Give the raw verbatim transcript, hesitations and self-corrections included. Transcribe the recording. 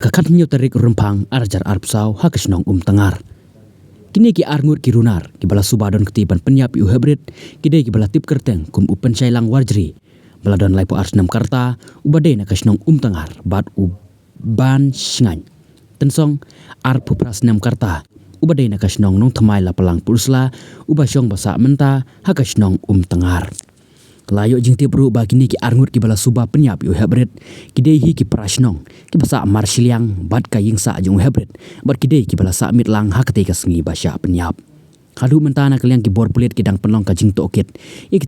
ka khathynñiew tarik Rymphang arhajar arphew saw ha ka shnong Umtangar. Kine ki arngut ki runar kiba la suba don kti ban pynïap ïa u heprit ki dei kiba la tip kyrteng kum u Pynshailang Warjri ba la don laiphew ar snem ka rta, uba dei na ka shnong Umtangar, bad u Ban Shngain Tynsong, arphew phra snem ka rta, uba dei na ka shnong Nongthymmai Lapalang Pynursla, uba shong ba sah mynta ha ka shnong Umtangar. La ïoh jingtip ruh ba kine ki arngut kiba la suba pynïap ïa u heprit ki dei hi ki para shnong kiba sah marshiliang bad ka ïing sah jong u heprit, bad ki dei kiba la sah miet lang ha katei ka sngi ba shah pynïap. Haduh mynta na ka liang ki bor pulit ki dang pynlong ka jingtohkit ïa